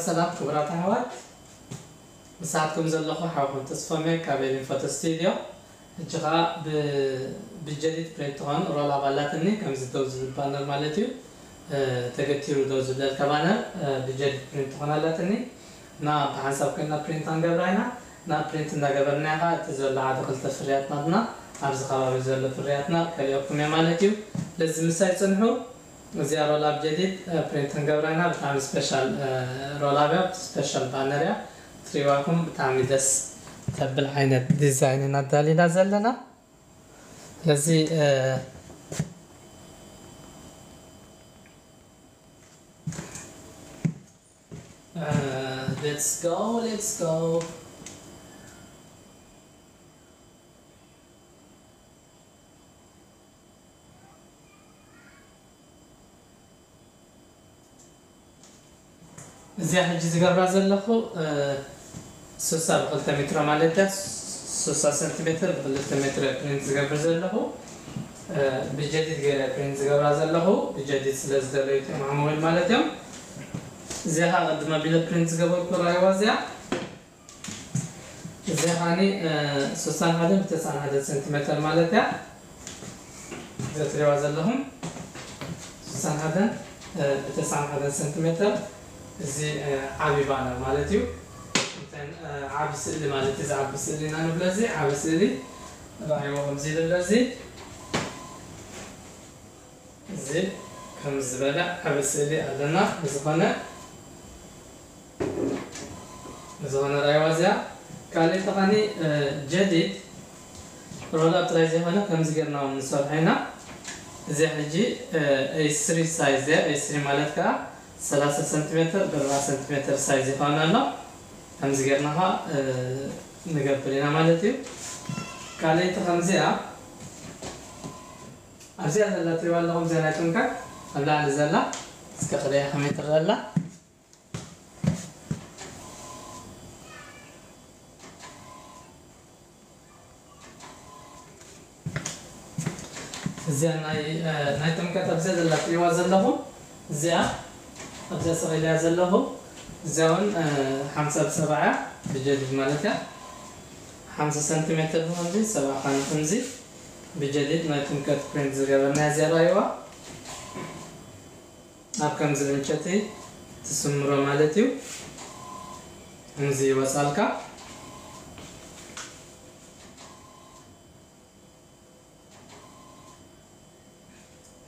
ሰላም ክቡራት ኣሕዋት፣ ምሳትኩም ዘለኹ ሓውኩም ተስፎሜ ካብ ኤሊን ፎቶ ስቱዲዮ። ሕጂ ኸዓ ብጀዲድ ፕሪንት ትኾን ሮላብ ኣላትኒ፣ ከምዚ ደው ዝብል ባነር ማለት እዩ። ተገቲሩ ደው ዝብለልካ ባነር ብጀዲድ ፕሪንት ትኾን ኣላትኒ። እና ብሓንሳብ ኮይና ፕሪንት ክንገብራ ኢና። እና ፕሪንት እንዳገበርና ኢኻ እቲ ዘሎ ሓደ ክልተ ፍርያት ናትና ኣብዚ ከባቢ ዘሎ ፍርያትና ከሊኦኩም እየ ማለት እዩ። ለዚ ምሳይ ጽንሑ። እዚኣ ሮላብ ጀዲድ ፕሪንት ክንገብራ ኢና። ብጣዕሚ ስፔሻል ሮላብ እያ፣ ስፔሻል ባነር እያ። ትሪዋኩም ብጣዕሚ ደስ ተብል ዓይነት ዲዛይን ኢና ኣዳሊና ዘለና። ስለዚ let's go let's go። እዚኣ ሕጂ ዝገብራ ዘለኹ ሱሳ ብክልተ ሜትሮ ማለት እያ። ሱሳ ሰንቲሜትር ብክልተ ሜትሮ ፕሪንት ዝገብር ዘለኹ ብጀዲድ ገይረ ፕሪንት ዝገብራ ዘለኹ ብጀዲድ ስለ ዝደለዩ እዮም ዓመዊል ማለት እዮም። እዚኣ ከዓ ቅድም ኣቢለ ፕሪንት ዝገበርኩ ራይዋ እዚኣ እዚኣ ከዓኒ ስሳን ሓደን ብተስዓን ሓደን ሰንቲሜተር ማለት እያ። እዛ ትሪእዋ ዘለኹም ስሳን ሓደን ብተስዓን ሓደን ሰንቲሜተር። እዚ ዓቢ ባነር ማለት እዩ። ዓቢ ስእሊ ማለት እዩ። ዝዓቢ ስእሊ ኢና ንብሎ። እዚ ዓቢ ስእሊ ራእይዎ ከምዚ ይብል ኣሎ። እዚ እዚ ከም ዝበለ ዓቢ ስእሊ ኣለና። ብዝኾነ ብዝኾነ ራይዋ እዚኣ ካልእ ተኻኒ ጀዲድ ሮላ ጥራይ ዘይኮነ ከምዚ ጌርና እውን ንሰርሖ ኢና። እዚኣ ሕጂ ኤስሪ ሳይዝ እያ። ኤስሪ ማለት ከዓ ሰላሳ ሰንቲሜትር ብኣርባዓ ሰንቲሜትር ሳይዝ ይኸውን ኣሎ። ከምዚ ጌርና ከዓ ንገብር ኢና ማለት እዩ። ካልኣይቲ ከምዚኣ ኣብዚኣ ዘላ ትሪእዋ ኣለኹም፣ እዚኣ ናይ ጥምቀት ኣብ ላዕሊ ዘላ እስከ ክርእያ ከመይ ትረአ ኣላ። እዚኣ ናይ ናይ ጥምቀት ኣብዚኣ ዘላ ትሪእዋ ዘለኹም፣ እዚኣ ኣብዚኣ ሰቒለያ ዘለኹ፣ እዚኣ እውን ሓምሳ ብሰብዓ እያ፣ ብጀዲድ ማለት እያ። ሓምሳ ሰንቲሜትር ንኸምዚ፣ ሰብዓ ኻን ንኸምዚ ብጀዲድ ናይ ጥምቀት ፕሪንት ዝገበርናያ እዚኣ ራእይዋ። ኣብ ከምዚ ዕንጨቲ ትስምሮ ማለት እዩ። ከምዚ ይወጻልካ።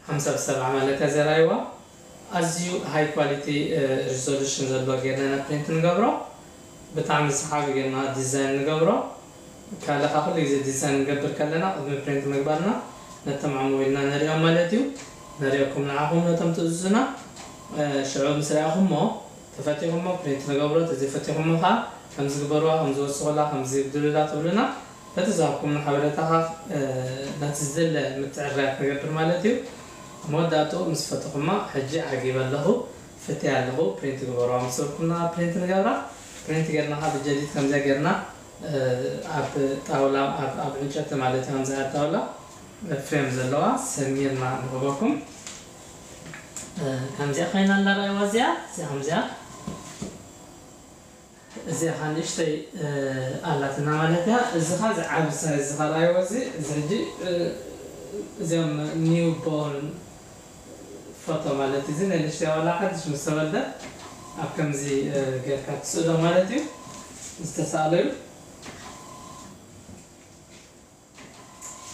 ሓምሳ ብሰብዓ ማለት እያ ዘራይዋ። ኣዝዩ ሃይ ኳሊቲ ሪዞሉሽን ዘለዎ ጌርና ኢና ፕሪንት ንገብሮ። ብጣዕሚ ሰሓቢ ጌርና ዲዛይን ንገብሮ። ካልእ ኸዓ ኩሉ ግዜ ዲዛይን ንገብር ከለና ቅድሚ ፕሪንት ምግባርና ነቶም ዓመዊልና ነሪኦም ማለት እዩ። ነሪኦኩም ንዓኹም ነቶም ትእዝዙና ሽዑ ምስ ረኣኹሞ ተፈቲኹሞ ፕሪንት ንገብሮ፣ ተዘይፈቲኹሞ ኸዓ ከምዚ ግበርዋ፣ ከምዚ ወስኹላ፣ ከምዚ ብድሉላ ትብሉና። በቲ ዝሃብኩምና ሓበሬታ ኸዓ ነቲ ዝድለ ምትዕርራያት ንገብር ማለት እዩ። መወዳእትኡ ምስ ፈተኹማ ሕጂ ዓጊበ ኣለኹ፣ ፍትያ ኣለኹ፣ ፕሪንት ግበርዋ ምስ በልኩምና ፕሪንት ንገብራ። ፕሪንት ጌርና ኸዓ ብጀዲድ ከምዚኣ ጌርና ኣብ ጣውላ ኣብ ዕንጨቲ ማለት እዩ። ከምዚ ዓይነት ጣውላ ፍሬም ዘለዋ ሰሚርና ንህበኩም። ከምዚኣ ኮይና ኣላ ራእይዋ እዚኣ እዚኣ ከምዚኣ እዚኣ ኸዓ ንእሽተይ ኣላትና ማለት እያ። እዚ ኸዓ ዝዓቢ ሳይዝ እዚ ኸዓ ራእይዋ እዚ እዚ ሕጂ እዚኦም ኒው ቦርን ፎቶ ማለት እዚ ናይ ንእሽተይ ዋላ ሓድሽ ምስ ተወልደ ኣብ ከምዚ ጌርካ ትስእሎ ማለት እዩ። ዝተሳእለዩ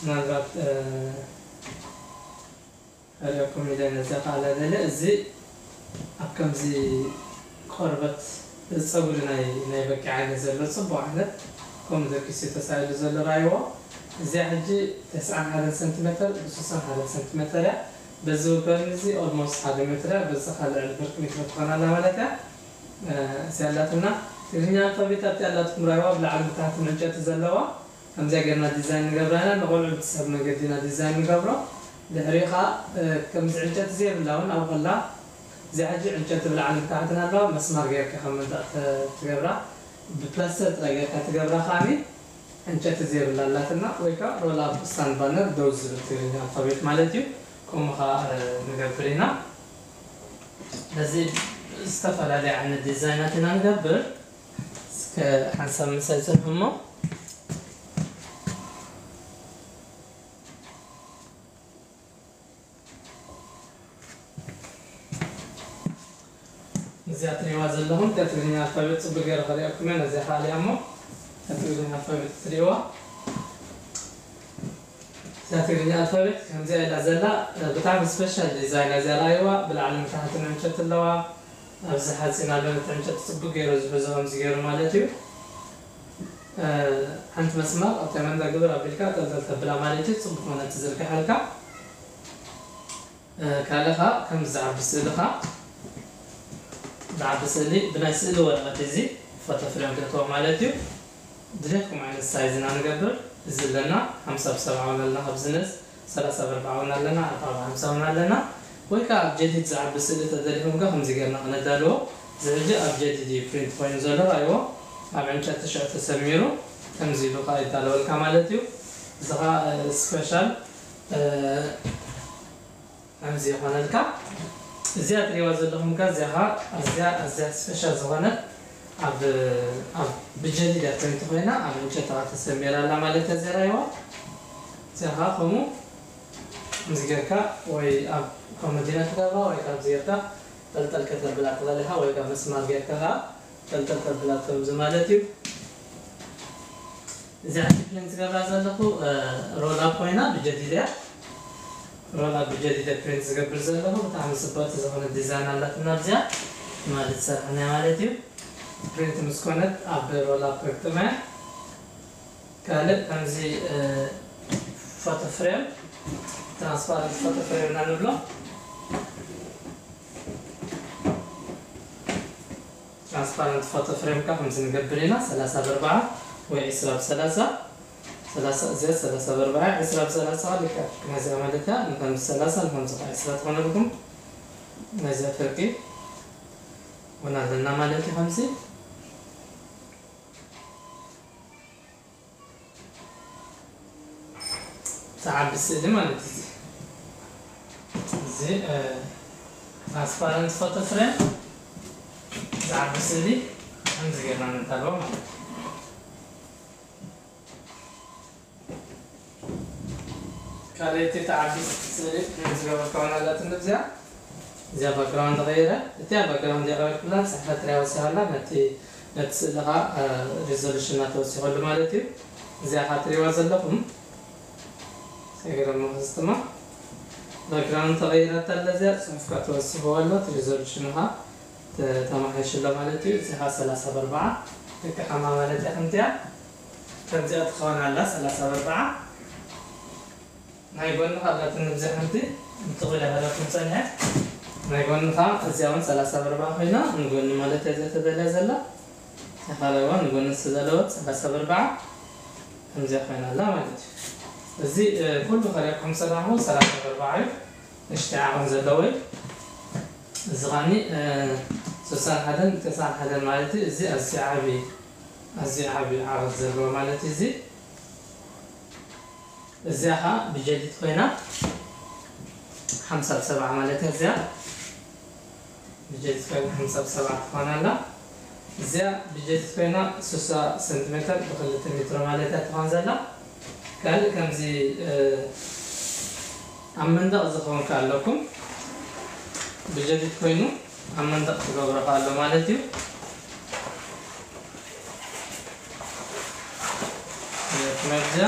ምናልባት ኣርእየኩም ኢለ ነዚ ኻላ ገለ እዚ ኣብ ከምዚ ቆርበት ጸጉሪ ናይ ናይ በቂ ዓይነት ዘሎ ጽቡቕ ዓይነት ከምኡ ደቂሱ ተሳኢሉ ዘሎ ራእይዎ። እዚኣ ሕጂ ተስዓን ሓደን ሰንቲሜተር ብስሳን ሓደን ሰንቲሜተር እያ። በዚ ወገን እዚ ኦልሞስት ሓደ ሜትር እያ። በዚ ካልዕ ልዕሊ ብርቂ ሜትር ትኾን ኣላ ማለት እያ። እዚኣ ኣላትና ትግርኛ ኣልፋቤት ኣብቲ ኣላትኩም ራእይዋ ብላዕሊ ብታሕቲ ዕንጨቲ ዘለዋ ከምዚኣ ጌርና ዲዛይን ንገብራ ኢና። ንቆልዑ ብትስሕብ መንገዲ ኢና ዲዛይን ንገብሮ። ድሕሪኡ ኸዓ ከምዚ ዕንጨቲ ዘይብላ እውን ኣብ ኸላ እዚኣ ሕጂ ዕንጨቲ ብላዕሊ ብታሕትን ኣለዋ። መስማር ጌርካ ከም ምንጣፍ ትገብራ ብፕላስተር ጥራይ ጌርካ ትገብራ ከዓኒ ዕንጨቲ ዘይብላ ኣላትና ወይ ከዓ ሮል ኣፕ ስታንድ ባነር ደው ዝብል ትግርኛ ኣልፋቤት ማለት እዩ። ከምኡ ኸዓ ንገብር ኢና። በዚ ዝተፈላለየ ዓይነት ዲዛይናት ኢና ንገብር። እስከ ሓንሳብ ምሳይ ጽንሑ እሞ። እዚኣ ትሪእዋ ዘለኹም፣ እታ ትግርኛ ኣልፋቤት ጽቡቅ ገይረ ከርእየኩም እየ። ነዚኣ ከኣልያ እሞ፣ እታ ትግርኛ ኣልፋቤት ትሪእዋ። እዛ ትግርኛ ኣልፋቤት ከምዚኣ ኢላ ዘላ፣ ብጣዕሚ ስፔሻል ዲዛይን እያ። እዚኣ ረኣይዋ፣ ብላዕሊ ንታሕቲ ዕንጨቲ ኣለዋ። ኣብዚ ሓፂን ኣሎ፣ ነቲ ዕንጨቲ ጽቡቅ ገይሩ ዝሕዞ ከምዚ ገይሩ ማለት እዩ። እ፣ ሓንቲ መስመር ኣብታ መንደር ግብር ኣቢልካ ጠልጠል ተብላ ማለት እዩ። ጽቡቅ ኮነ ትዝርግሓልካ። እ፣ ካልእ ኸኣ ከም ዝዓቢ ስእሊ ኸኣ፣ ዝዓቢ ስእሊ ብናይ ስእሊ ወረቐት እዚ ፎቶ ፍሬም ተእትዎ ማለት እዩ። ድሌትኩም ዓይነት ሳይዝ ኢና ንገብር። እዚ ኣለና፣ ሓምሳ ብሰብዓ እውን ኣለና፣ ካብ ዝነስ ሰላሳ ብኣርብዓ እውን ኣለና፣ ኣርብዓ ብሓምሳ እውን ኣለና። ወይ ከኣ ኣብ ጀዲድ ዝዓቢ ስእሊ ተደሊኹም ከኣ ከምዚ ጌርና ክነዳልዎ። እዚ ሕጂ ኣብ ጀዲድ እዩ ፕሪንት ኮይኑ ዘሎ፣ ረኣይዎ። ኣብ ዕንጨቲ ሽዑ ተሰሚሩ ከምዚ ኢሉ ከኣ ይዳለወልካ ማለት እዩ። እዚ ኸኣ፣ እ፣ ስፔሻል፣ እ፣ ከምዚ ይኾነልካ። እዚኣ ትሪእዋ ዘለኹም ከ፣ እዚኣ ኸኣ ኣዝያ፣ ኣዝያ ስፔሻል ዝኾነት ኣብ፣ ኣብ ብጀዲድ እያ ፕሪንት ኮይና፣ ኣብ ዕንጨቲ ኸኣ ተሰሚራ ኣላ ማለት እያ። እዚኣ ረኣይዋ። እዚኣ ኸኣ ከምኡ ከምዚ ጌርካ ወይ ኣብ ኮመዲኖ ትገብራ ወይ ከምዚ ጌርካ ጠልጠል ከተብላ ትኽእል ኢኻ፣ ወይ ከኣ መስማር ጌርካ ኸኣ ጠልጠል ተብላ ከምዚ ማለት እዩ። እዚኣ ዲስፕሊን ዝገብራ ዘለኹ፣ እ፣ ሮል ኣፕ ኮይና ብጀዲድ እያ። ሮል ኣፕ ብጀዲድ እየ ፕሪንት ዝገብር ዘለኹ። ብጣዕሚ ጽብቕቲ ዝኾነት ዲዛይን ኣላትና ኣብዚኣ። ትማሊ ዝሰርሐናያ ማለት እዩ። ፕሪንት ምስ ኮነት ኣብ ሮል ኣፕ ከግጥማ እየ። ካልእ ከምዚ፣ እ፣ ፎቶ ፍሬም፣ ትራንስፓረንት ፎቶ ፍሬም ኢና ንብሎ። ትራንስፓረንት ፎቶ ፍሬም ከኣ ከምዚ ንገብር ኢና፣ ሰላሳ ብኣርብዓ ወይ ዕስራ ብሰላሳ፣ ሰላሳ፣ እዚኣ ሰላሳ ብኣርብዓ፣ ዕስራ ብሰላሳ ልክዕ ናይዚኣ ማለት እያ። ንከምዚ ሰላሳ፣ ንከምዚ ከኣ ዕስራ ትኾነልኩም። ናይዚኣ ፍርቂ እውን ኣለና ማለት እዩ። ከምዚ ዝዓቢ ስእሊ ማለት እዩ። እዚ፣ እ፣ ትራንስፓረንት ፎቶ ፍሬም ዝዓቢ ስእሊ ከምዚ ጌርና ነዳልዎ ማለት እዩ። ካልኣይቲ ተዓቢ ስእሊ ፕሪንት ዝገበርካ እውን ኣላትኒ እዚኣ። እዚኣ ባክግራውንድ ተቐይረ። እቲኣ ባክግራውንድ የቕረብኩላ፣ ጽሕፈት ጥራይ ወሲኻላ፣ ነቲ፣ ነቲ ስእሊ ኸኣ፣ እ፣ ሪዞሉሽን እናተወሲኸሉ ማለት እዩ። እዚኣ ኸኣ ትሪእዋ ዘለኹም። ሰገረ እሞ ክዝትማ። ባክግራውንድ ተቐይራታ ኣላ እዚኣ፣ ጽሑፍካ ተወሲኽዎ ኣሎ፣ እቲ ሪዞሉሽን ኸኣ ተ-፣ ተማሓይሹ ኣሎ ማለት እዩ። እዚ ኸኣ ሰላሳ ብኣርብዓ ልክዕ ከማ ማለት እያ፣ ከምዚኣ። ከምዚኣ ትኸውን ኣላ፣ ሰላሳ ብኣርብዓ። ናይ ጎኒ ካብዛ ትንብዚ ሓንቲ እንትቑላ ሃለኩም ጸኒሐ። ናይ ጎኒ ከኣ እዚኣ እውን ሰላሳ ብኣርብዓ ኮይና፣ ንጎኒ ማለት እያ እዚኣ ተደልያ ዘላ። እታ ካልኣይ እውን ንጎኒ ዝተደለወት ሰላሳ ብኣርብዓ ከምዚኣ ኮይና ኣላ ማለት እዩ። እዚ፣ እ፣ ኩሉ ከሪኹም ሰራኹ ሰላሳ ብኣርብዓ እዩ። ንእሽተይ ዓቐን ዘለዎ እዩ። እዚ ኸኣኒ፣ እ፣ ስሳን ሓደን ተስዓን ሓደን ማለት እዩ። እዚ ኣዝዩ ዓቢ፣ ኣዝዩ ዓቢ ዓቐን ዘለዎ ማለት እዩ እዚ። እዚኣ ኸኣ ብጀዲድ ኮይና ሓምሳ ብሰብዓ ማለት እያ። እዚኣ ብጀዲድ ኮይና ሓምሳ ብሰብዓ ትኾን ኣላ። እዚኣ ብጀዲድ ኮይና ስሳ ሰንቲሜተር ብክልተ ሜትሮ ማለት እያ ትኾን ዘላ። ካልእ ከምዚ፣ እ፣ ኣብ መንደቕ ዝኸውን ከኣ ኣለኩም። ብጀዲድ ኮይኑ ኣብ መንደቕ ትገብሮ ከኣ ኣሎ ማለት እዩ። መግጃ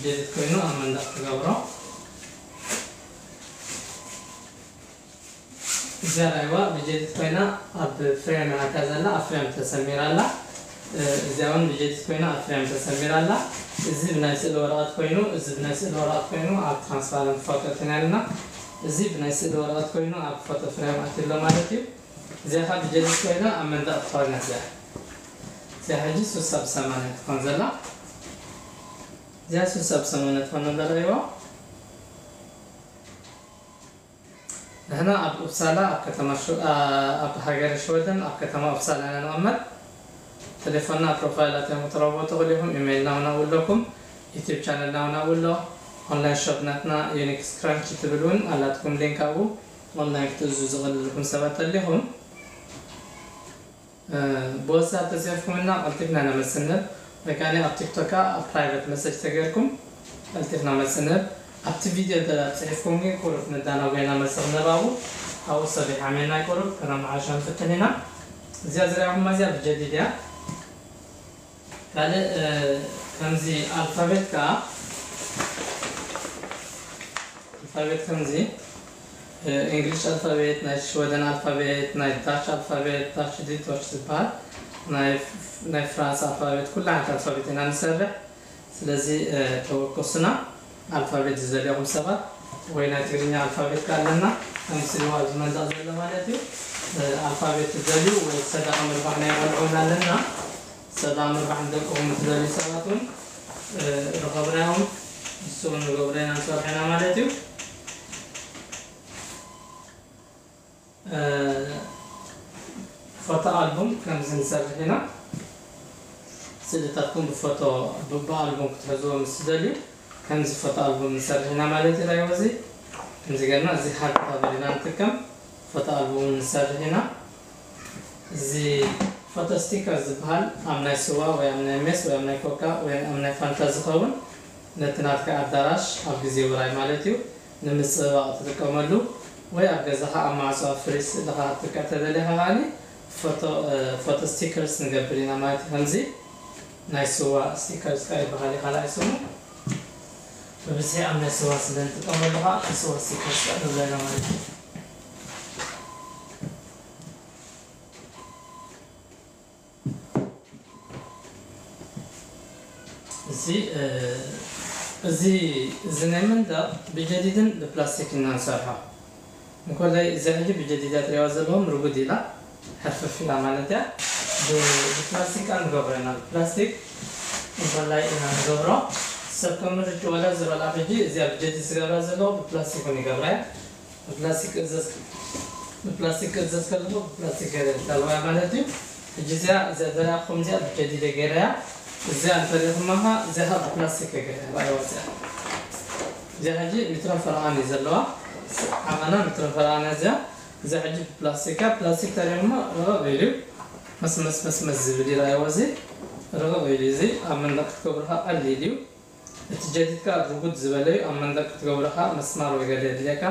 ጀዲድ ኮይኑ ኣብ መንደቕ ትገብሮ። እዚኣ ራይዋ ብጀዲድ ኮይና ኣብ ፍሬም እያ ኣትያ ዘላ፣ ኣብ ፍሬም ተሰሚራ ኣላ። እ፣ እዚኣ እውን ብጀዲድ ኮይና ኣብ ፍሬም ተሰሚራ ኣላ። እዚ ብናይ ስእሊ ወረቐት ኮይኑ፣ እዚ ብናይ ስእሊ ወረቐት ኮይኑ ኣብ ትራንስፓረንት ፎቶ ኣቲና ኣለና። እዚ ብናይ ስእሊ ወረቐት ኮይኑ ኣብ ፎቶ ፍሬም ኣትዩ ኣሎ ማለት እዩ። እዚኣ ኸኣ ብጀዲድ ኮይና ኣብ መንደቕ ትኸውን እያ እዚኣ። እዚኣ ሕጂ ሱሳ ብሰማንያ ትኾን ዘላ። እዚኣ ሱሳ ብሰማንያ ትኾን ዘላ ራይዋ። ንሕና ኣብ ኡፕሳላ፣ ኣብ ከተማ ሽወ-፣ ኣ-፣ ኣብ ሃገረ ሽወደን፣ ኣብ ከተማ ኡፕሳላ ኢና ንቕመጥ። እታ ቴሌፎንና ፕሮፋይላት እዮም ክትረኽቡ ትኽእሉ ኢኹም። ኢሜይልና እውን ኣብኡ ኣለኩም። ዩቲዩብ ቻነልና እውን ኣብኡ ኣሎ። ኦንላይን ሾፕ ናትና ዩኒክ ስክራንች ትብል እውን ኣላትኩም። ሊንክ ኣብኡ ኦንላይን ክትእዝዙ ዝኽእልልኩም ሰባት ተሊኹም። ብወትሳፕ ተጽሒፍኩምና ቀልጢፍና ነመስንብ። ወይ ከኣ ኣብ ቲክቶክ ኣብ ፕራይቨት መሰጅ ተገይርኩም ቀልጢፍና መስንብ። ኣብቲ ቪድዮ እንተ ጽሒፍኩም ግን ቁሩብ ንዳናጎይና መስኽ ነባቡ ኣብኡ ሰቢሕ ዓሜና ይቁሩብ ከነመሓሻ ንፍትን ኢና። እዚኣ ዝረኣኹማ እዚኣ ብጀዲድ እያ። ካልእ ከምዚ ኣልፋቤት ከኣ ኣልፋቤት ከምዚ እንግሊሽ ኣልፋቤት፣ ናይ ሽወደን ኣልፋቤት፣ ናይ ዳች ኣልፋቤት፣ ዳች ዲ ዶች ዝበሃል፣ ናይ ናይ ፍራንስ ኣልፋቤት፣ ኩሉ ዓይነት ኣልፋቤት ኢና ንሰርሕ። ስለዚ ተወከሱና። ኣልፋቤት ዝደለኹም ሰባት ወይ ናይ ትግርኛ ኣልፋቤት ከኣ ኣለና፣ ከምዚ ስልዋ ኣብዚ መንደቕ ዘሎ ማለት እዩ። ኣልፋቤት ዝደልዩ ወይ ሰደቓ ምርባሕ ናይ ቆልዑ ኣለና። ሰላም ምርባሕ ንደቅኹም ትደልዩ ሰባት እውን ርኸብናዮም ንሱ እውን ንገብረና ንሰርሐና ማለት እዩ። ፎቶ ኣልቡም ከምዚ ንሰርሕ ኢና። ስእልታትኩም ብፎቶ ብኣልቡም ክትሕዝዎ ምስ ትደልዩ ከምዚ ፎቶ ኣልቡም ንሰርሕ ኢና ማለት እዩ። ራይዎ እዚ ከምዚ ገርና እዚ ሃርድ ካቨር ኢና ንጥቀም። ፎቶ ኣልቡም ንሰርሕ ኢና። እዚ ፎቶ ስቲከር ዝበሃል ኣብ ናይ ስዋ ወይ ኣብ ናይ ሜስ ወይ ኣብ ናይ ኮካ ወይ ኣብ ናይ ፋንታ ዝኸውን ነቲ ናትካ ኣዳራሽ ኣብ ግዜ ውራይ ማለት እዩ ንምጽብባቕ ትጥቀመሉ፣ ወይ ኣብ ገዛኻ ኣብ ማዕጾ ኣብ ፍሪጅ ስእልኻ ክትጥቅዕ ተደሊኻ ከኣኒ ፎቶ ፎቶ ስቲከርስ ንገብር ኢና ማለት እዩ። ከምዚ ናይ ስዋ ስቲከርስ ከኣ ይበሃል እዩ ካልኣይ ስሙ። ብብዝሒ ኣብ ናይ ስዋ ስለ ንጥቀመሉ ከኣ ናይ ስዋ ስቲከርስ ከኣ ንብሎ ኢና ማለት እዩ። እዚ እዚ እዚ ናይ መንደቕ ብጀዲድን ብፕላስቲክ ኢና ንሰርሖ። እንኮላይ እዚ ሕጂ ብጀዲዳ ትሪእዋ ዘለኹም ርጉድ ኢላ ሕፍፍ ኢላ ማለት እያ። ብፕላስቲክ ከኣ ንገብሮ ኢና። ብፕላስቲክ እንኮላይ ኢና ንገብሮ። ሰብ ከም ምርጭ ወላ ዝረላ ሕጂ እዚኣ ብጀዲድ ዝገብራ ዘለኹ ብፕላስቲክ እውን ይገብራ እያ። ብፕላስቲክ እዘዝ ብፕላስቲክ እዘዝ ከለኹ ብፕላስቲክ ገለ ተልዋያ ማለት እዩ። ሕጂ እዚኣ እዚኣ ዘሪኣኹም እዚኣ ብጀዲደ ገይረያ። እዚኣ እንተሪኹማ ኸዓ እዚኣ ኸዓ ብፕላስቲክ ገይረያ። ራእይዋ እዚኣ እዚኣ ሕጂ ሚትሮ ፈርቓን እዩ ዘለዋ። ዓቐና ሚትሮ ፈርቓን እያ እዚኣ። እዚኣ ሕጂ ብፕላስቲክ እያ። ፕላስቲክ ተሪኹማ ርቕቕ ኢሉ እዩ። መስመስ መስመስ ዝብል እዩ። ራእይዋ እዚ ርቕቕ ኢሉ እዩ። እዚ ኣብ መንደቕ ክትገብርኻ ቀሊል እዩ። እቲ ጀዲድ ከኣ ርጉድ ዝበለ እዩ። ኣብ መንደቕ ክትገብሮ ከኣ መስማር ወይ ገለ የድልየካ።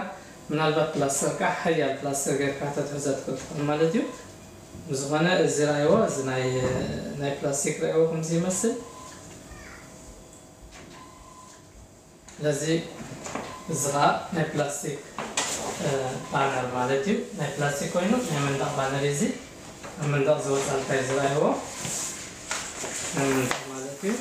ምናልባት ፕላስተር ከኣ ሓያል ፕላስተር ጌርካ ተትሕዞ ትኽእል ትኸውን ማለት እዩ። ብዝኾነ እዚ ራእይዎ፣ እዚ ናይ ናይ ፕላስቲክ ራእይዎ ከምዚ ይመስል። ስለዚ እዚ ከኣ ናይ ፕላስቲክ ባነር ማለት እዩ። ናይ ፕላስቲክ ኮይኑ ናይ መንደቕ ባነር እዩ እዚ። ኣብ መንደቕ ዝወጻ እንታይ ዝረኣይዎ ናይ መንደቕ ማለት እዩ።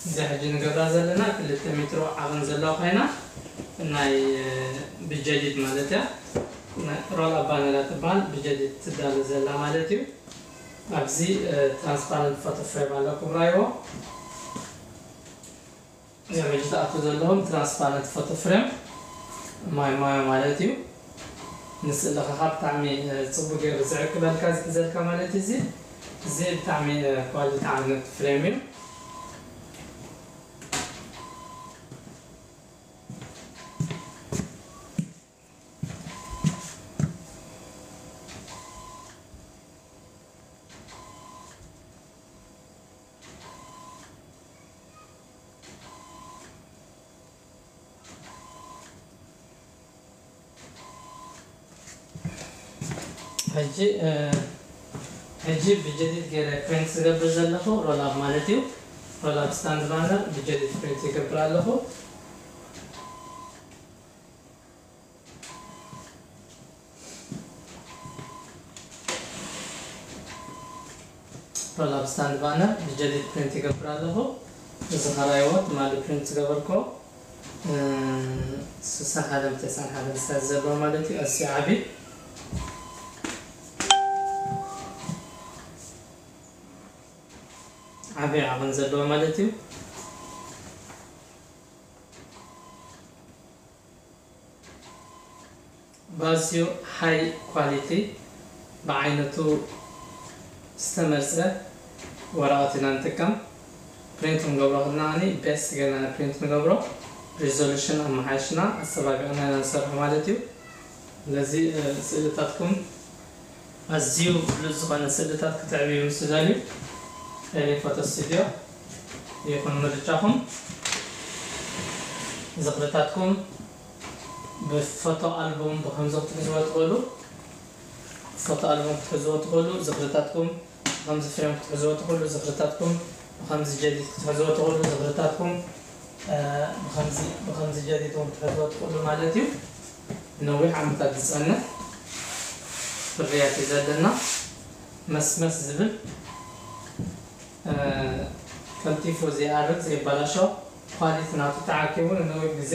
እዚኣ ሕጂ ንገብራ ዘለና ክልተ ሜትሮ ዓቐን ዘለዋ ኮይና፣ ናይ ብጀዲድ ማለት እያ። ናይ ሮል ኣባነራ ትበሃል፣ ብጀዲድ ትዳሎ ዘላ ማለት እዩ። ኣብዚ ትራንስፓረንት ፎቶ ፍሬም ኣሎ፣ ክብራይዎ። እዚኦም ሕጂ ዝኣትዉ ዘለኹም ትራንስፓረንት ፎቶ ፍሬም ማይ ማዮ ማለት እዩ። ንስእልኻ ብጣዕሚ ጽቡቅ ገይሩ ዝዕቅበልካ ዝሕዘልካ ማለት እዩ። እዚ እዚ ብጣዕሚ ኳሊቲ ዓይነት ፍሬም እዩ። ሕጂ ሕጂ ብጀዲድ ገይረ ፕሪንት ዝገብር ዘለኹ ሮላብ ማለት እዩ። ሮላብ ስታንድ ባነር ብጀዲድ ፕሪንት ይገብር ኣለኹ። ሮላብ ስታንድ ባነር ብጀዲድ ፕሪንት ይገብር ኣለኹ። እዚ ኸራይዎ ትማሊ ፕሪንት ዝገበርኮ ስሳን ሓደን ተሳን ሓደን ስታይል ዘለዎ ማለት እዩ። ኣዝዩ ዓቢ ዓብዪ ዓቕን ዘለዎ ማለት እዩ። ብኣዝዩ ሃይ ኳሊቲ ብዓይነቱ ዝተመርጸ ወረቐት ኢና ንጥቀም። ፕሪንት ክንገብሮ ከለና ከዓኒ ቤስት ጌርና ፕሪንት ንገብሮ። ሪዞሉሽን ኣመሓይሽና ኣጸባቢቕና ኢና ንሰርሖ ማለት እዩ። ስለዚ ስእልታትኩም ኣዝዩ ብሉጽ ዝኾነ ስእልታት ክትዕብዩ ምስ ትደልዩ ኤሌ ፎቶ ስቱድዮ ይኹን ምርጫኹም። ዝኽርታትኩም ብፎቶ ኣልቡም ብኸምዚ ክትሕዝዎ ትኽእሉ። ፎቶ ኣልቡም ክትሕዝዎ ትኽእሉ። ዝኽርታትኩም ብኸምዚ ፍሬም ክትሕዝዎ ትኽእሉ። ዝኽርታትኩም ብኸምዚ ጀዲድ ክትሕዝዎ ትኽእሉ። ዝኽርታትኩም ብኸምዚ ብኸምዚ ጀዲድ እውን ክትሕዝዎ ትኽእሉ ማለት እዩ። ነዊሕ ዓመታት ዝጸንሕ ፍርያት እዩ ዘለና። መስመስ ዝብል ቀልጢፉ ዘይኣርግ ዘይበላሾ ኳሊቲ ናቱ ተዓቂቡ ንነዊሕ ግዜ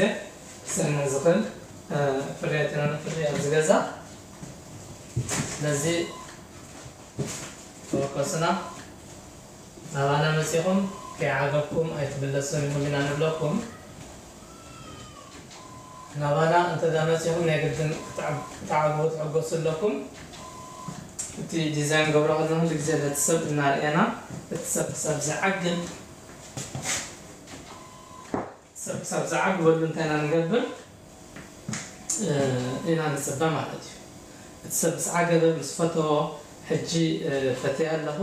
ክጸንሕ ዝኽእል ፍርያት ኢና ነፍሪ ኣብዚ ገዛ። ስለዚ ተወከሱና ናባና መጺኹም ከይዓገብኩም ኣይትምለሱን ኢኹም ኢና ንብለኩም። ናባና እንተ ደኣ መጺኹም ናይ ግድን ክትዓግቡ ትሕገሱ ኣለኩም። እቲ ዲዛይን ገብሮ ከለና ኩሉ ግዜ ነቲ ሰብ እናርኣና እቲ ሰብ ክሳብ ዝዓግብ ሰብ ክሳብ ዝዓግበሉ እንታይ ኢና ንገብር ኢና ንጽበ ማለት እዩ። እቲ ሰብ ምስ ዓገበ ምስ ፈተዎ ሕጂ ፈትየ ኣለኹ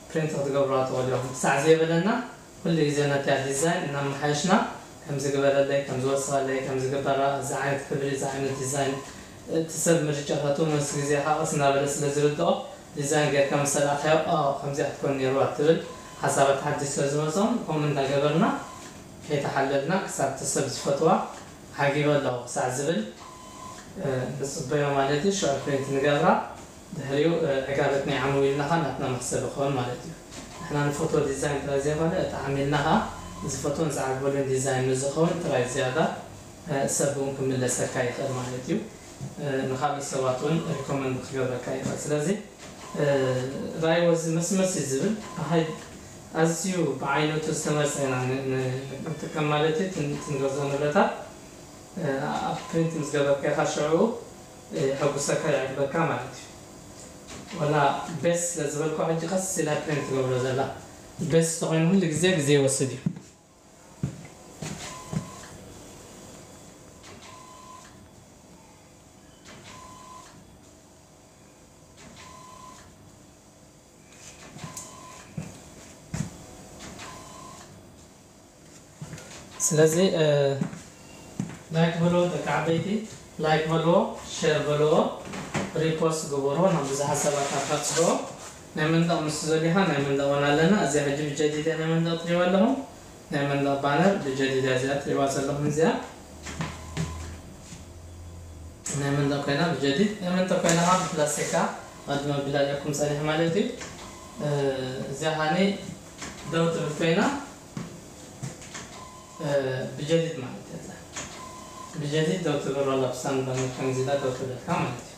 ፕሪንት ክትገብሩዋ ትኽእሉ ኢኹም። ክሳዕ ዘየበለና ኩሉ ግዜ ነታ ዲዛይን እናመሓየሽና ከምዚ ግበረለይ፣ ከምዚ ወስኸለይ፣ ከምዚ ግበራ፣ እዚ ዓይነት ሕብሪ፣ እዚ ዓይነት ዲዛይን እቲ ሰብ ምርጫታቱ ምስ ግዜ ከዓ ቀስ እናበለ ስለ ዝርድኦ ዲዛይን ጌርካ ምስ ኣልኣኻዮ ኣዎ ከምዚኣ ክትኮን ነይርዋ ትብል ሓሳባት ሓድሽ ስለ ዝመፅኦም ከምኡ እንዳገበርና ከይተሓለልና ክሳብ እቲ ሰብ ዝፈትዋ ዓጊበ ኣለኹ ክሳዕ ዝብል ንፅበዮ ማለት እዩ። ሽዑ ፕሪንት ንገብራ። ድሕሪኡ ዕጋበት ናይ ዓመዊልና ኸዓ ናትና መኽሰብ ይኸውን ማለት እዩ። ንሕና ንፈትዎ ዲዛይን ጥራይ ዘይኮነ እቲ ዓሚልና ኸዓ ዝፈትዎን ዝዓግበሉን ዲዛይን ንዝኸውን ጥራይ ዝያዳ ሰብ እውን ክምለሰካ ይኽእል ማለት እዩ። ንኻልእ ሰባት እውን ሪኮመንድ ክገብረካ ይኽእል። ስለዚ ራይዎ እዚ መስመስ እዩ ዝብል ብሃይ ኣዝዩ ብዓይነቱ ዝተመርፀ ኢና ንጥቀም ማለት እዩ። ትንገዞ ንብረታት ኣብ ፕሪንት ምስ ገበርካ ኢኻ ሽዑ የሐጉሰካ የዕግበካ ማለት እዩ። ወላ ቤስ ስለ ዝበልኩ ሕጂ ቀስ ኢላ ፕሪንት ትገብሮ ዘላ ቤስ ተኮይኑ ኩሉ ግዜ ግዜ ይወስድ እዩ። ስለዚ ላይክ በልዎ ደቂ ዓበይቲ፣ ላይክ በልዎ፣ ሼር በልዎ፣ ሪፖስት ግበርዎ ናብ ብዙሓት ሰባት ኣባፅሕዎ። ናይ መንደቕ ምስ ዘሊኻ ናይ መንደቕ እውን ኣለና። እዚኣ ሕጂ ብጀዲድ እያ ናይ መንደቕ ትሪእዋ ኣለኹም። ናይ መንደቕ ባነር ብጀዲድ እያ እዚኣ ትሪእዋ ዘለኹም እዚኣ ናይ መንደቕ ኮይና ብጀዲድ ናይ መንደቕ ኮይና ብፕላስቲካ ቅድሚ ብላልኩም ፀኒሕ ማለት እዩ። እዚኣ ሃኒ ደው ትብል ኮይና ብጀዲድ ማለት እያ። ብጀዲድ ደው ትብል ሮላፕሳን ባነር ከምዚ ኢላ ደው ትብለልካ ማለት እዩ።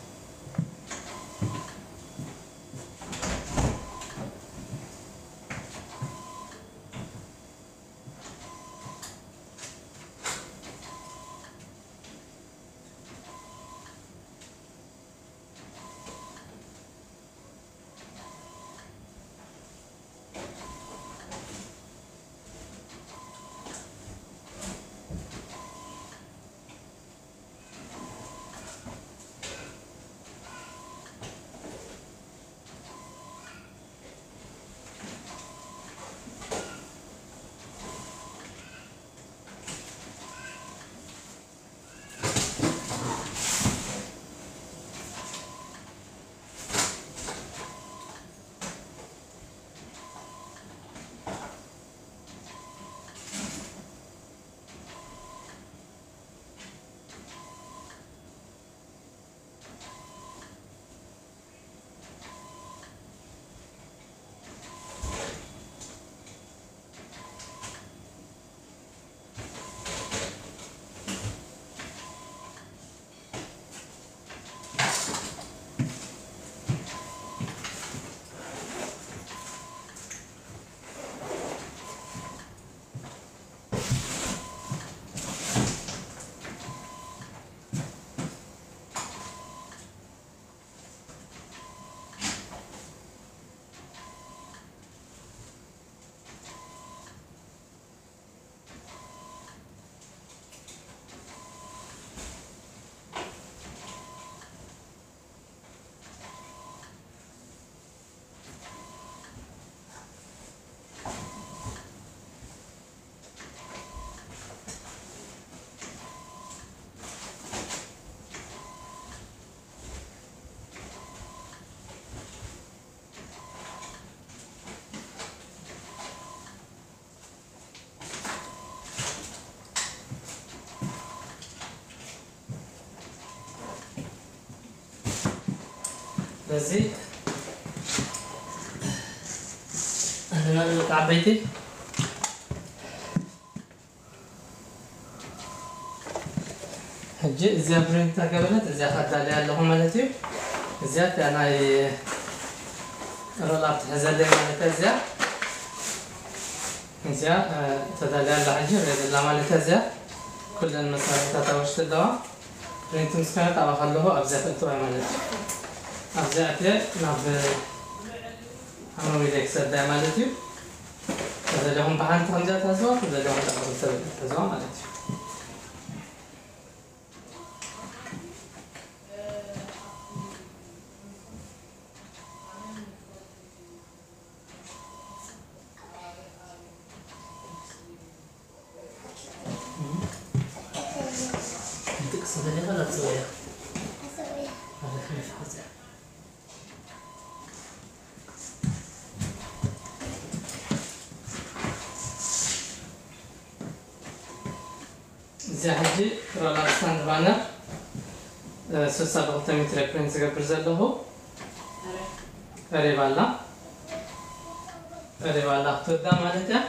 እዚ ኣለና ደቂ ዓበይቲ። ሕጂ እዚኣ ፕሪንት ተገበለት፣ እዚኣ ከዳልያ ኣለኹ ማለት እዩ። እዚኣ እታ ናይ ሮል ኣፕ ትሕዘለይ ማለት እያ። እዚኣ እዚኣ ተዳልያ ኣላ፣ ሕጂ ሬዲ ኣላ ማለት እያ። እዚኣ ኩለን መሳርሒታት ኣብ ውሽጢ ኣለዋ። ፕሪንት ምስ ኮነት ኣብኣ ከለኹ ኣብዚኣ ክእትዋ ማለት እዩ። ኣብዚኣ እትየ ናብ ኣመዊለ ክሰዳ ማለት እዩ። ተደለኹም ብሓንቲ ከምዚኣ ትሕዝዋ፣ ተደለኹም ብሓንቲ ተሕዝዋ ማለት እዩ። እዚኣ ሕጂ ሮላር ስታንድ ባነር ስሳ ብክልተ ሜትር ፕሪንት ዝገብር ዘለኹ ቀሪባ ኣላ። ቀሪባ ኣላ ክትወዳ ማለት እያ።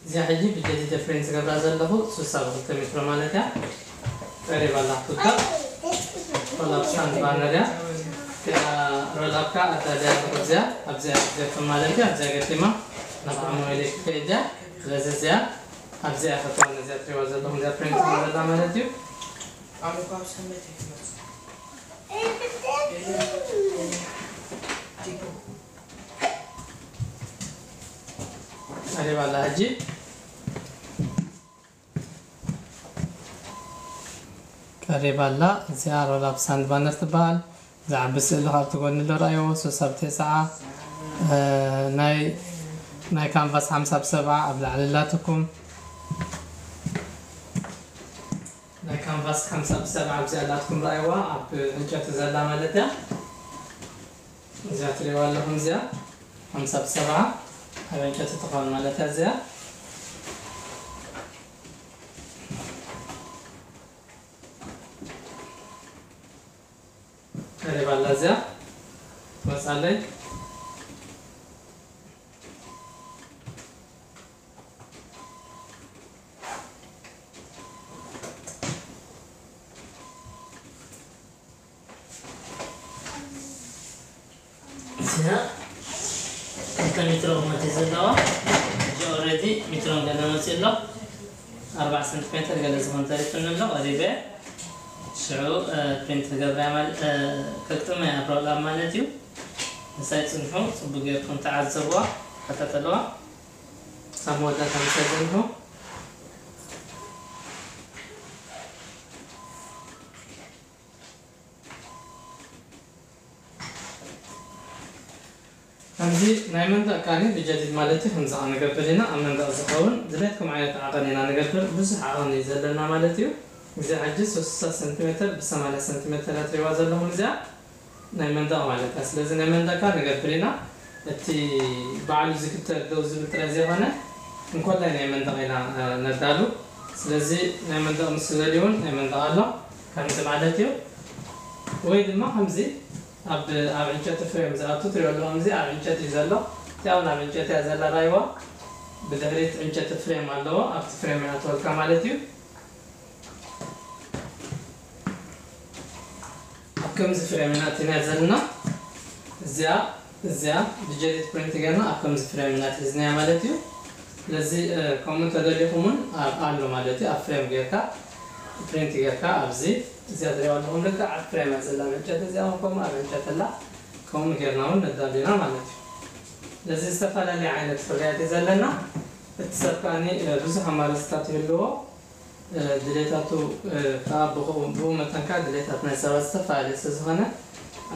እዚኣ ሕጂ ብጀዲደ ፕሪንት ዝገብራ ዘለኹ ስሳ ብክልተ ሜትሮ ማለት እያ። ቀሪባ ኣላ ክትውዳእ። ሮላፕ ስታንድ ባነር እያ። እቲኣ ሮላፕካ ኣዳልያ ኣለኹ። እዚኣ ኣብዚኣ ክትገጥም ማለት እዩ። ኣብዚኣ ገጢማ ናብ ዓሞ ኢለ ክትከይድ እያ። ስለዚ እዚኣ ኣብዚኣ ከተዋን እዚኣ ትሪእዋ ዘለኹም እዚኣ ፕሪንት ዘላ ማለት እዩ። ቀሪባ ኣላ ሕጂ። ቀሪባ ኣላ። እዚኣ ሮላፕ ስታንድ ባነር ትበሃል። ዝዓቢ ስእሊ ካብቲ ጎኒ ኣሎ ርኣይዎ። ሶስት ኣብ ተስዓ፣ እ፣ ናይ፣ ናይ ካንቫስ ሓምሳ ብ ሰብዓ ኣብ ላዕሊ ኣላትኩም። ናይ ካንቫስ ሓምሳ ብ ሰብዓ ኣብዚኣ ኣላትኩም ርኣይዋ፣ ኣብ ዕንጨቲ ዘላ ማለት እያ። እዚኣ ትሪእዋ ኣለኹም፣ እዚኣ ሓምሳ ብ ሰብዓ ኣብ ዕንጨቲ ትኸውን ማለት እያ እዚኣ። ቀሪባ ኣላ እዚኣ ትመጻለይ። እዚኣ ክልተ ሜትሮ ቁመት እዩ ዘለዋ። ሕጂ ኦልሬዲ ሜትሮን ገለ መፂኡ ኣሎ። ኣርባዓ ሰንቲሜተር ገለ ዝኾን ተሪፉኒ ኣሎ። ቀሪበ ሽዑ፣ እ፣ ፕሪንት ክገብራ እያ ማለ-፣ እ፣ ከግጥማ እያ ኣብ ሮላፕ ማለት እዩ። ምሳይ ፅንሑ፣ ፅቡቅ ጌርኩም ተዓዘብዋ፣ ተኸታተልዋ። ክሳብ መወዳእታ ምሳይ ፅንሑ። ከምዚ ናይ መንደቕ ካኒ ብጀዲድ ማለት እዩ። ከምዚ ንገብር ኢና። ኣብ መንደቕ ዝኸውን ድሌትኩም ዓይነት ዓቐን ኢና ንገብር። ብዙሕ ዓቐን እዩ ዘለና ማለት እዩ። እዚ ሕጂ ስሳ ሰንቲሜተር ብሰማንያ ሰንቲሜተር እያ ትሪእዋ ዘለኹም እዚኣ ናይ መንደቕ ማለት እያ። ስለዚ ናይ መንደቕካ ንገብር ኢና። እቲ ባዕሉ ዝግተር ደው ዝብል ጥራይ ዘይኮነ፣ እንኮላይ ናይ መንደቕ ኢና፣ እ፣ ነዳሉ። ስለዚ ናይ መንደቕ ምስ ዝበል እውን ናይ መንደቕ ኣሎ፣ ከምዚ ማለት እዩ። ወይ ድማ ከምዚ ኣብ፣ ኣብ ዕንጨቲ ፍሬም ዝኣቱ ትሪኦ ኣለኹም። እዚ ኣብ ዕንጨቲ እዩ ዘሎ። እቲ እውን ኣብ ዕንጨቲ እያ ዘላ ራይዋ። ብድሕሪት ዕንጨቲ ፍሬም ኣለዎ። ኣብቲ ፍሬም ይኣትወልካ ማለት እዩ። ኣብ ከምዚ ፍሬም ኢና ኣቲና ዘለና። እዚኣ እዚኣ ብጀዲድ ፕሪንት ጌርና ኣብ ከምዚ ፍሬም ኢና ኣትሒዝናያ ማለት እዩ። ስለዚ ከምኡ እንተደሊኹም እውን ኣሎ ማለት እዩ። ኣብ ፍሬም ጌርካ ፕሪንት ጌርካ ኣብዚ እዚኣ ትሪኦ ኣለኹም ልክዕ ኣብ ፍሬም እያ ዘላ ዕንጨቲ። እዚኣ እውን ከምኡ ኣብ ዕንጨቲ ኣላ። ከምኡ ጌርና እውን ነዳሉ ኢና ማለት እዩ። ስለዚ ዝተፈላለየ ዓይነት ፍርያት እዩ ዘለና። እቲ ሰብ ከኣ ብዙሕ ኣማራፅታት ይህልዎ። ድሌታቱ ከዓ ብኡ መጠን ከዓ ድሌታት ናይ ሰባት ዝተፈላለየ ስለዝኾነ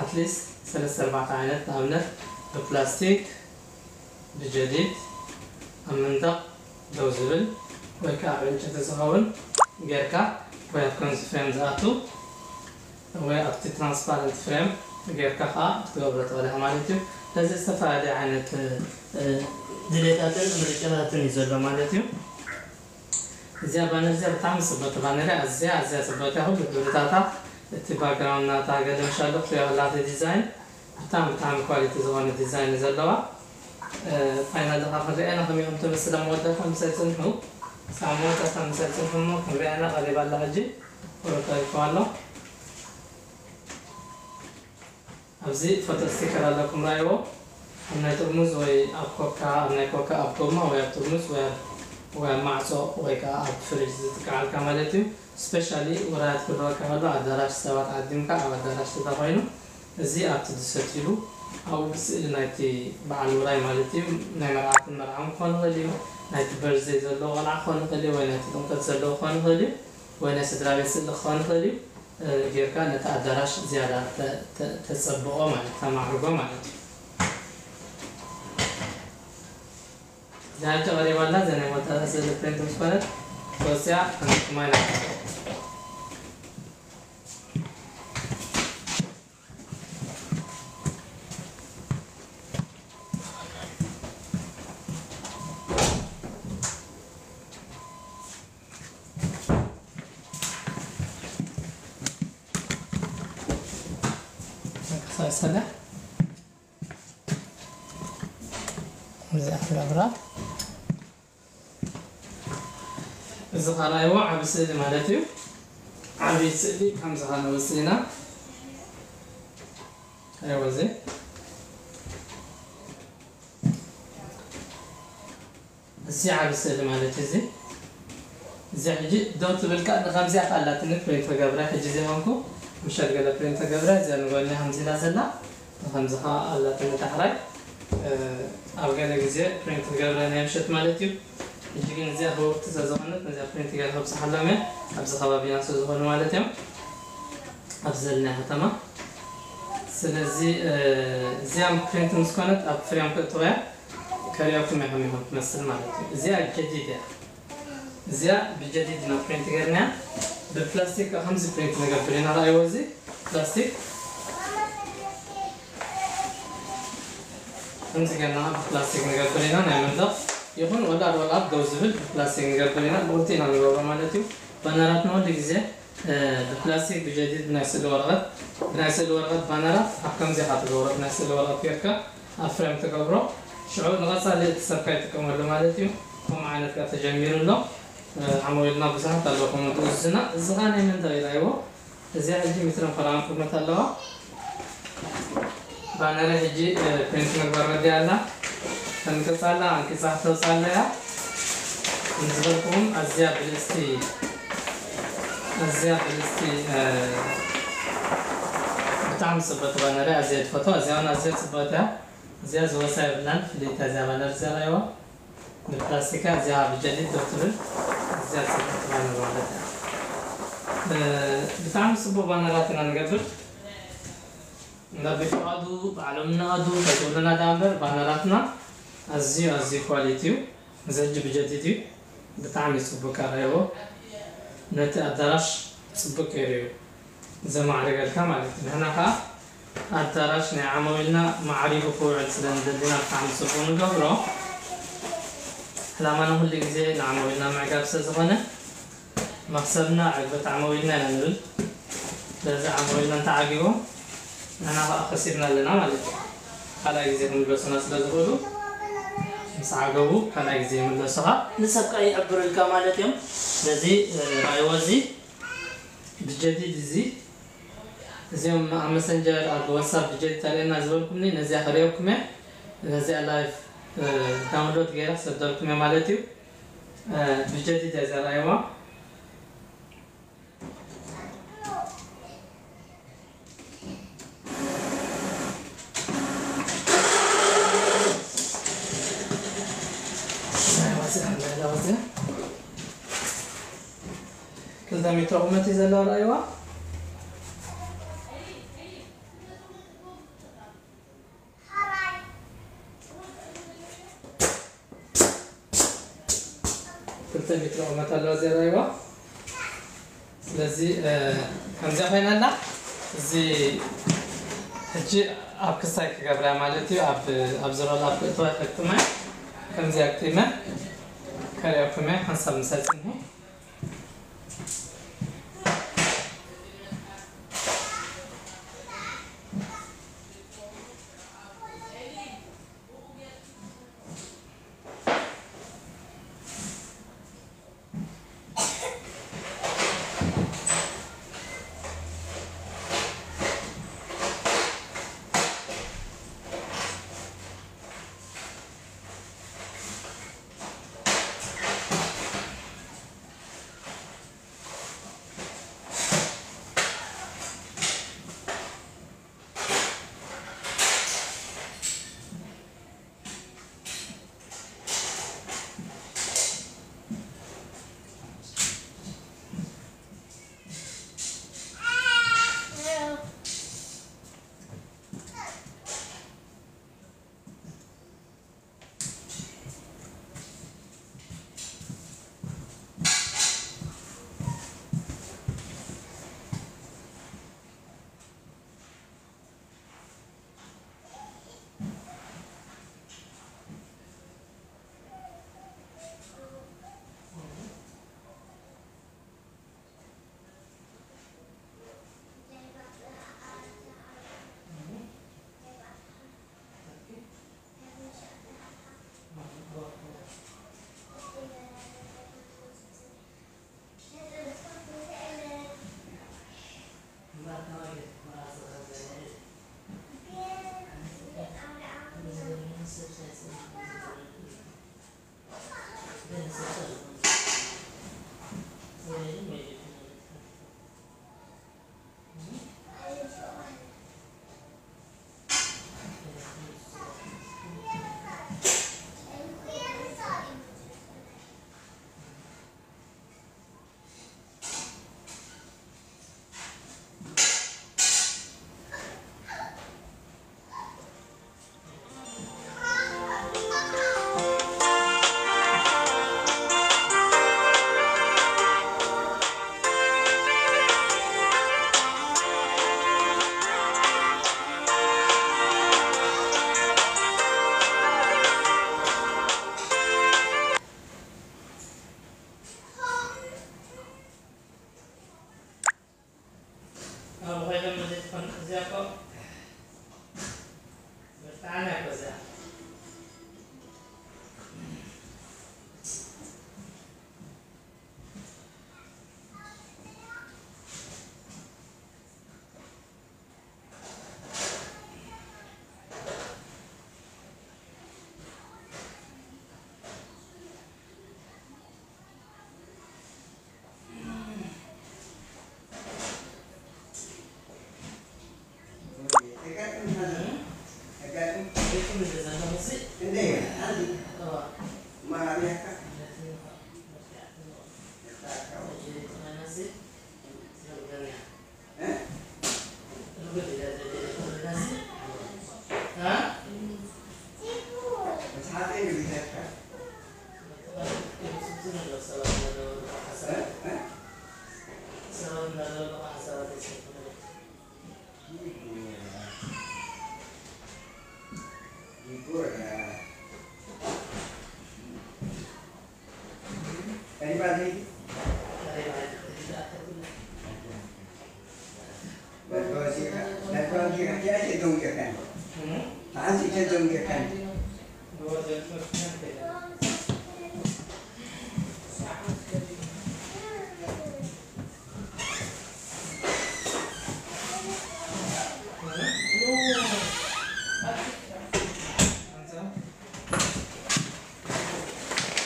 ኣትሊስት ሰለስተ ኣርባዕተ ዓይነት ንኣብነት ብፕላስቲክ፣ ብጀዲድ፣ ኣብ መንደቕ ደው ዝብል ወይ ከዓ ኣብ ዕንጨቲ ዝኸውን ጌርካ ወይ ኣብ ከምዚ ፍሬም ዝኣቱ ወይ ኣብቲ ትራንስፓረንት ፍሬም ጌርካ ከዓ ክትገብሮ ትኽእል ኢኻ ማለት እዩ። ስለዚ ዝተፈላለየ ዓይነት ድሌታትን ምርጫታትን እዩ ዘሎ ማለት እዩ። እዚኣ ባነር እዚኣ ብጣዕሚ ፅብቕቲ ባነር እያ። ኣዝያ ኣዝያ ፅብቕቲ እያ። ኩሉ ሕብርታታ እቲ ባክግራውንድ ናታ ገለ ምሻሎ ክትሪኦ ከላ እቲ ዲዛይን ብጣዕሚ ብጣዕሚ ኳሊቲ ዝኾነ ዲዛይን እዩ ዘለዋ። ፋይናል ኸዓ ክንሪኣና ከመይ ከም ትመስል ኣብ መወዳእታ ምሳይ ፅንሑ። ክሳብ መወዳእታ ምሳይ ፅንሑ እሞ ክንሪኣና ቀሪባ ኣላ ሕጂ። ቁሩብ ተሪፉ ኣሎ። ኣብዚ ፎቶ ስቲከር ኣለኩም ራይዎ። ኣብ ናይ ጥርሙዝ ወይ ኣብ ኮካ ኣብ ናይ ኮካ ኣብ ጎማ ወይ ኣብ ጥርሙዝ ወይ ኣብ ወይ ኣብ ማዕጾ ወይ ከዓ ኣብ ፍሪጅ ዝጥቀዓልካ ማለት እዩ። ስፔሻሊ ውራያት ክህልወካ ከሎ ኣዳራሽ ሰባት ዓዲምካ ኣብ ኣዳራሽ ተተኮይኑ እዚ ኣብቲ ዝሰትሉ ኣብኡ ብስእሊ ናይቲ በዓል ውራይ ማለት እዩ ናይ መርዓትን መርዓውን ክኾን ይኽእል እዩ። ናይቲ በርዝደይ ዘለዎ ቆልዓ ክኾን ይኽእል እዩ ወይ ናይቲ ጥምቀት ዘለዎ ክኾን ይኽእል እዩ። ወይ ናይ ስድራ ቤት ስእሊ ክኾን ይኽእል እዩ። ጌርካ ነቲ ኣዳራሽ ዝያዳ ተፀብቖ ማለት ተማዕርጎ ማለት እዩ። እዚኣ ሕጂ ቀሪባ ኣላ። እዚኣ ናይ መወዳእታ ስእሊ ፕሪንት ምስ ኮነት ተወፂኣ ከምዚ ማይ እዚ ካልኣይዎ ዓቢ ስእሊ ማለት እዩ። ዓቢ ስእሊ ከምዚ ካልእ ወፂእና ኣይወ እዚ እዚ ዓቢ ስእሊ ማለት እዩ። እዚ እዚ ሕጂ ደው ትብል ከኣ ንከምዚኣ ከኣላትኒ ፕሪንት ክገብራ ሕጂ ዘይኮንኩ ምሸት ገለ ፕሪንት ክገብራ እዚኣ ንጎኒ ከምዚ ኢላ ዘላ ንከምዚ ከኣ ኣላትኒ ዳሕራይ ኣብ ገለ ግዜ ፕሪንት ክገብራ ናይ ምሸት ማለት እዩ። ሕጂ ግን እዚኣ ክወቅቲ ስለዝኾነት ነዚኣ ፕሪንት ገለ ከብፅሓሎም እየ ኣብዚ ከባቢና ስለዝኾኑ ማለት እዮም ኣብዚ ዘለና ከተማ ስለዚ እዚኣ ፕሪንት ምስ ኮነት ኣብ ፍሬም ክእትወያ ከሪኦኩም ኢኹም ኢኹም ትመስል ማለት እዩ። እዚኣ ጀዲድ እያ። እዚኣ ብጀዲድ ኢና ፕሪንት ገርናያ። ብፕላስቲክ ከምዚ ፕሪንት ንገብር ኢና። ረኣይዎ እዚ ፕላስቲክ ከምዚ ገርና ብፕላስቲክ ንገብር ኢና። ናይ መንደቕ ይኹን ወላ ወላ ደው ዝብል ብፕላስቲክ ንገብር ኢና። ብቕልቲ ኢና ንገብሮ ማለት እዩ። ባነራትና ወዲ ግዜ ብፕላስቲክ ብጀዲድ ብናይ ስእሊ ወረቐት ብናይ ስእሊ ወረቐት ባነራት ኣብ ከምዚ ኢኻ ትገብሮ። ብናይ ስእሊ ወረቐት ጌርካ ኣብ ፍሬም ትገብሮ። ሽዑ ንቐጻሊ እቲ ሰብ ከይጥቀመሉ ማለት እዩ። ከምኡ ዓይነት ከኣ ተጀሚሩ ኣሎ። ዓመዊልና ብዙሓት ኣለኹም ዝእዝዙና። እዚ ኸኣ ናይ መን ተባሂላ እይዎ? እዚኣ ሕጂ ሚትርን ኾላን ቁመት ኣለዋ። ባነረ ሕጂ ፕሪንት ምግባር ወዲኣ ኣላ። ተንቅጻ ኣላ፣ ኣንቂጻ ክትወጽእ ኣላ እያ። ከም ዝበልኩኹም ኣዝያ ብልጽቲ ኣዝያ ብልጽቲ ብጣዕሚ ጽብቕቲ ባነር እያ። ኣዝየ ትፈትዋ። እዚኣ እውን ኣዝያ ጽብቕቲ እያ። እዚኣ ዝወሳ የብላን። ፍልይቲ እያ እዚኣ ባነር እዚኣ ራእይዋ። ብፕላስቲካ እዚኣ ብጀዲድ ዶ ትብል እዚኣ ጽብቕቲ ባነር ማለት እያ። ብጣዕሚ ጽቡቕ ባነራት ኢና ንገብር። እንዳ ብፍቓዱ ባዕሎም እናቐዱ ከይትብሉና ደኣ እምበር ባነራትና ኣዝዩ ኣዝዩ ኳሊቲ እዩ። እዚ ሕጂ ብጀዲድ እዩ። ብጣዕሚ ጽቡቅ ኣረኣይዎ። ነቲ ኣዳራሽ ጽቡቅ ገይሩ እዩ ዘማዕርገልካ ማለት እዩ። ንሕና ከኣ ኣዳራሽ ናይ ዓማዊልና ማዕሪጉ ክውዕል ስለ ንደሊ ኢና ብጣዕሚ ጽቡቅ ንገብሮ። ዕላማና ኩሉ ግዜ ንዓማዊልና ምዕጋብ ስለ ዝኾነ መኽሰብና ዕግበት ዓማዊልና ኢና ንብል። ስለዚ ዓማዊልና እንተዓጊቦም ንሕና ከኣ ከሲብና ኣለና ማለት እዩ። ካልኣይ ግዜ ክምለሱና ስለ ዝኽእሉ ምስ ዓገቡ ካልኣይ ግዜ ይምለሱኻ። ንሰብ ከኣ ይዕብርልካ ማለት እዮም። ነዚ፣ እ፣ ረኣይዎ፣ እዚ ብጀዲድ፣ እዚ እዚኦም ኣብ መሰንጀር ኣብ ዋትሳፕ ብጀዲድ ተርእየና ዝበልኩምኒ፣ ነዚኣ ከርእየኩም እየ። ነዚኣ ላይፍ፣ እ፣ ዳውንሎድ ገይረ ክሰደልኩም እየ ማለት እዩ። እ፣ ብጀዲድ እያ ዘርእይዋ። ክልተ ሜትሮ ቁመት እዩ ዘለዋ፣ ረኣይዋ። ክልተ ሜትሮ ቁመት ኣለዋ፣ እዚኣ ረኣይዋ። ስለዚ፣ እ፣ ከምዚኣ ኮይና ኣላ። እዚ ሕጂ ኣብ ክሳይ ክገብራ ማለት እዩ። ኣብ፣ ኣብ ዝሮላ ክእትዋ ይጠቅመ። ከምዚኣ ኣግጢመ ከርእየኩም እየ፣ ሓንሳብ ምስ ኣጽንሑ። ኣብ ኾይኖም እዚ ትኾን እዚኣ እኮ ብጣዕሚ እኮ እዚኣ።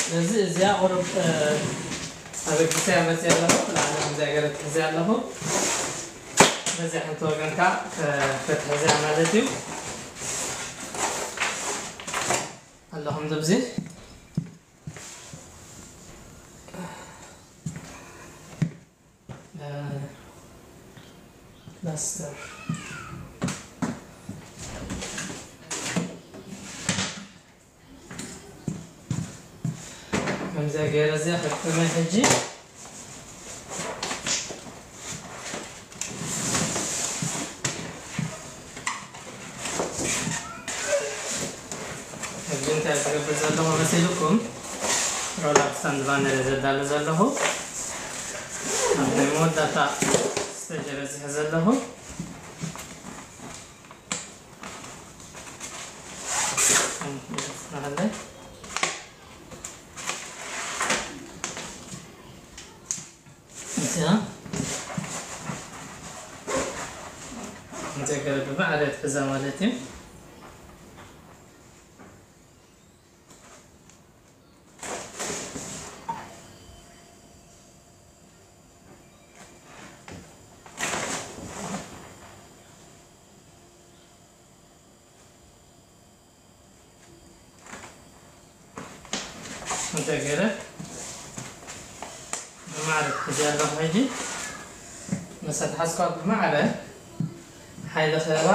ስለዚ እዚኣ ቁሩብ፣ እ፣ ኣበጊሰያ መፅእ ኣለኹ። ንዓለም እዚኣ ገለ ትሕዝያ ኣለኹ። በዚኣ ሓንቲ ወገን ከዓ፣ እ፣ ክትሕዝያ ማለት እዩ። ኣለኹም ኣብዚ። እ፣ ፕላስተር። ከምዚኣ ገይረ እዚኣ ክጥመ ሕጂ። ሕጂ እንታይ ዝገብር ዘለኹ መሲልኩም? ሮላር ስታንድ ባነር እየ ዘዳሉ ዘለኹ። ኣብ ናይ መወዳእታ ስቴጅ እየ በዚሐ ዘለኹ። እዚኣ እንታይ ገለ ብማዕረ ትሕዛ ማለት እዩ። እንታይ ገይረ ብማዕረ ክሕዝያ ኣለኹ። ሕጂ ምስ ኣትሓዝኳ ብማዕረ ሓይሊ ክህባ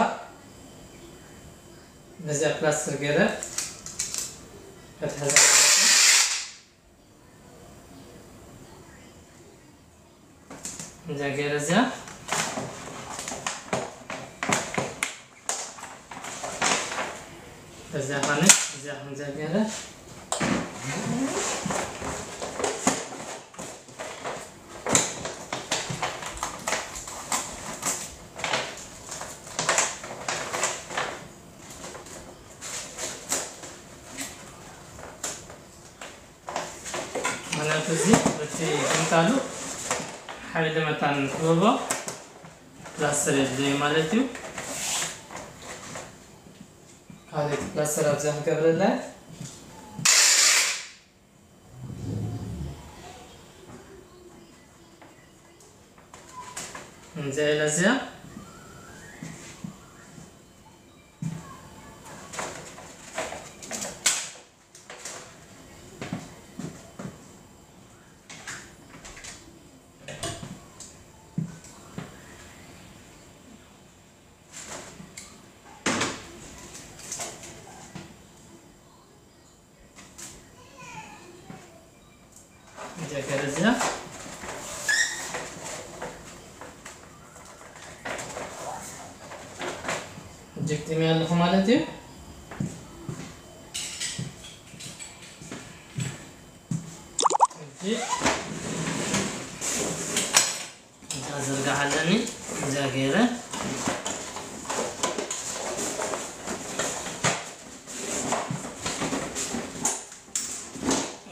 በዚኣ ፕላስተር ገይረ ክትሕዛ ኣለኹ። እዚኣ ገይረ እዚኣ፣ እዚኣ ኾነ፣ እዚኣ ከምዚኣ ገይረ፣ ምኽንያቱ እዚ በቲ ግምታሉ ሓይሊ መታን ክህቦ ፕላስተር የድልዮ ማለት እዩ። ካልእ ፕላስተር ኣብዚኣ ክገብረላ እንዘ ኢለ እዚኣ እዚኣ ገረዚኣ ጀክቲሚ ኣለኹ ማለት እዩ። ሕጂ እዛ ዝርግሓ ኣለኒ፣ እዚኣ ገይረ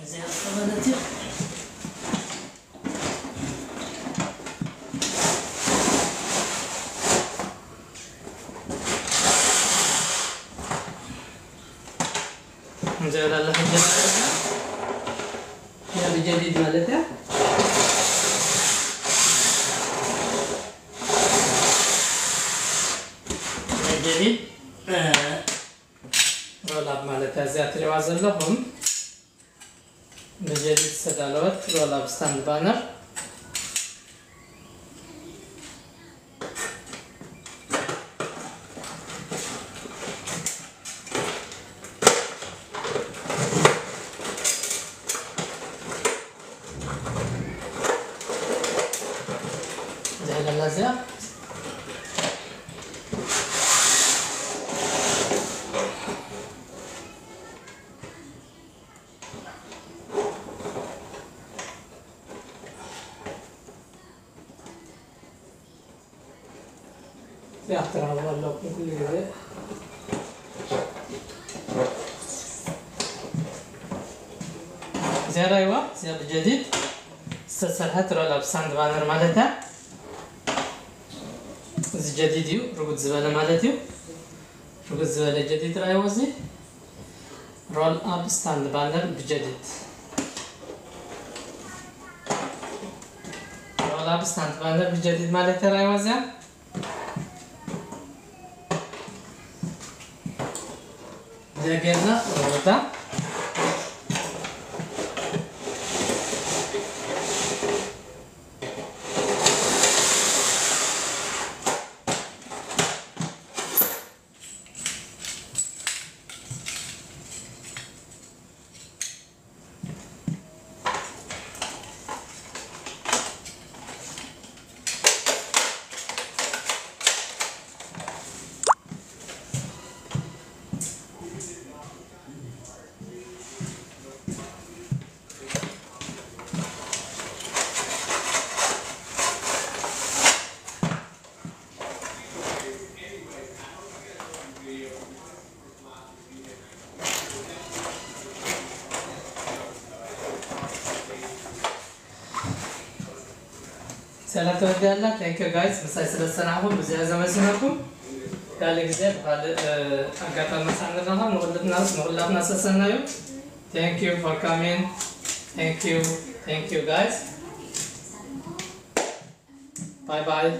እዚኣ ማለት እዩ። እዚኣ ላላ ሕጂ ያ ብጀዲድ ማለት እያ። ናይ ጀዲድ፣ እ፣ ሮላብ ማለት እያ። እዚኣ ትሪእዋ ዘለኹም ብጀዲድ ዝተዳለወት ሮላብ ስታንድ ባነር። እዚኣ ለላ እዚኣ እዚኣ ክትረኽቡ ኣለኩም ኩሉ ግዜ። እዚኣ ራይዋ እዚኣ ብጀዲድ ዝተሰርሐት ሮል ኣብ ስታንድ ባነር ማለት እያ። እዚ ጀዲድ እዩ፣ ርጉድ ዝበለ ማለት እዩ። ርጉድ ዝበለ ጀዲድ ራይዋ እዚ ሮል ኣብ ስታንድ ባነር ብጀዲድ ሮል ኣብ ስታንድ ባነር ብጀዲድ ማለት እያ ራይዋ እዚኣ። ደገና ወረዳ ሰላም ተወዲኣላ። Thank you guys፣ ምሳይ ስለ ዝሰናኹም ብዚኣ ዘመስለኩም። ካልእ ግዜ ብኻልእ ኣጋጣሚ መሳዕ ንራኸብ። ንኹላትና ሰሰናዩ። Thank you for coming. Thank you. Thank you guys. Bye bye.